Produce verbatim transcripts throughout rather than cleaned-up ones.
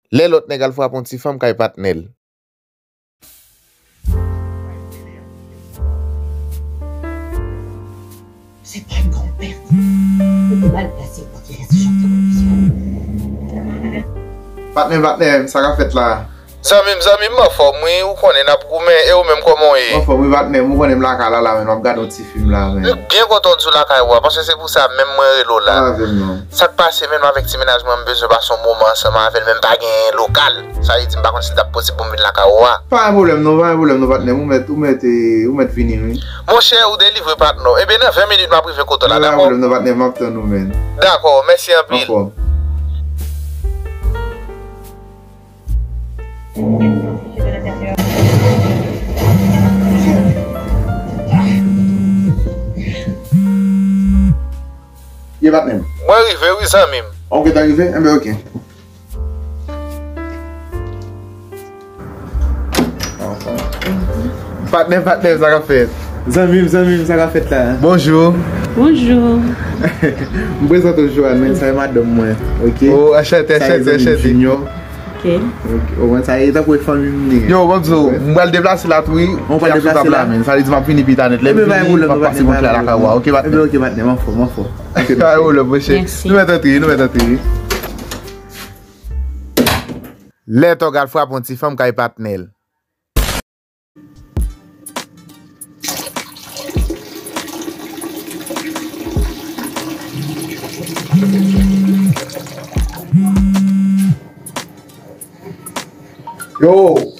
Lè lòt nèg al frape yon ti fanm kay patnè l. C'est pas une grande perte. T'étais mal placé pour tirer ce genre de conclusion. Patnè, patnè, sa k ap fèt la? Zanmi m, zanmi m, m anfòm wi, ou konnen n ap goumen, e ou menm kòman w ye? M anfòm wi patnè, m ou konnen m lakay la la, men m ap gade yon ti fim la, men. M byen kontan w di w lakay ou a, paske se pou sa menm mwen rele w la. Pale avè m non. Sa k pase menm avèk ti mennaj mwen, m bezwen pase yon moman ansanm avè l, men m pa gen lokal. Sa vle di m pa konn si l t ap posib pou m vin lakay ou a. Pa gen pwoblèm non, pa gen pwoblèm non patnè, ou mèt, ou mèt, eh, ou mèt vini wi. Monchè, ou delivre patnè. Ebyen nan ven minit m ap rive kote w la, dakò? Pa gen pwoblèm non patnè, m ap tann ou, men. Dakò, mèsi anpil. Anfòm. Ye patnè m. Mwen rive wi zanmi m. Ok, ta rive? Enben ok. Patnè, patnè, sa k ap fèt? Zanmi m, zanmi m, sa k ap fèt la? Bonjou. Bonjou. M prezante w Joanne, men sa e madanm mwen, ok? Oh, anchante, anchante, anchante. Sa e zanmi m Junior. Ok. Ok, ou konn sa e tankou e fanmi m li. Yo, bon, m di w, m pral deplase la tou wi. Ou pral deplase la? Sa vle di m ap vini pita nèt. Lè m vini, m ap pase pran kle a lakay ou a, ok, patnè? Ebyen, ok, patnè, m anfòm, m anfòm. Ok, pa gen pwoblèm, monchè. Mèsi. Nou mèt antre, nou mèt antre. Lè tòg al frape yon ti fanm kay patnè l. Yo.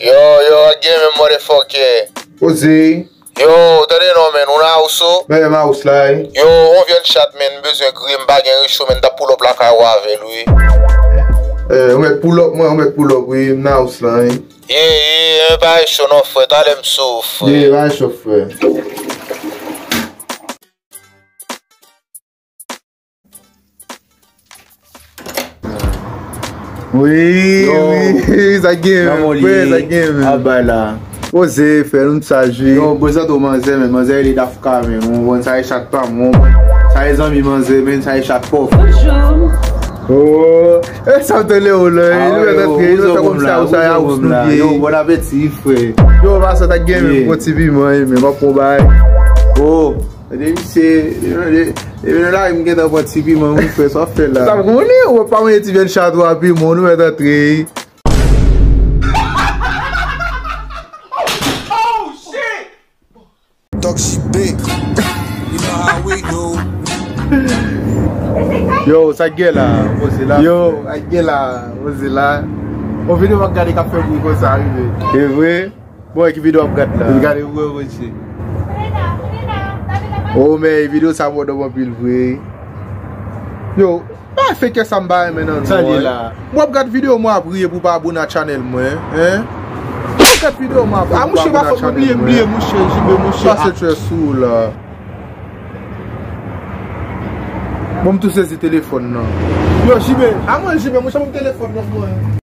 Yo, yo, again, men motherfucker. Poze. Yo, tande non, men, ou nan house ou? Men, m house la, wi. Yo, on vyann chat, men, m bezwen griye, m pa gen recho, men, m t ap pull up lakay ou avè l, wi. Eh, ou mèt pull up, mwen, ou mèt pull up, wi, m nan house la, wi. Ye, ye, ye, pa recho non, frè, talè m sou, frè. Ye, pa recho, frè. Wi, wi, sa gen, frè, sa gen, men. Aba la. Poze, frè, nou sa jwe. Yo, prezante w manzè, men manzè rele Dafka, men. Ou konprann sa e chat pa m, ou konprann. Sa e zanmi manzè, men sa e chat pòv. Bonjou. Oh, e sa w te le ou la, nou mèt antre, nou mèt kòmsi a ou sa e a ou nou ye. Yo, bon apeti, frè. Yo, pa sa ta gen, men, gwo ti piman, men, m ap pran bay. Oh. Depi se, depi, depi nan lari m gentan pran ti piman, wi, frè, sa w ap fè la? Sa m konnen, ou pa mwen ti vyann chat ou a piman, nou mèt antre. Toxic B. You know how we do. Yo, sa k gen la, poze la. Yo, sa k gen la, poze la. On videyo m ap gade k ap fè bri konsa, rive. E vre? Bon, e ki videyo w ap gad la? M gade vre, mesye. Oh, men videyo sa bò dòm anpil vre. Yo, pa fè kè sa m pa renmen nan nou an. Sa li la? M w ap gad videyo m w ap riye pou pa abone a channel mwen, en? M w ap gad videyo m w ap riye pou pa abone a channel mwen. A, mouche, pa fòk m bliye, m bliye, mouche, J B, mouche. Pase trè sou la. Bon, m tou sezi telefòn nan. Yo, J B, a mwen, J B, mouche, ban m telefòn nan mwen.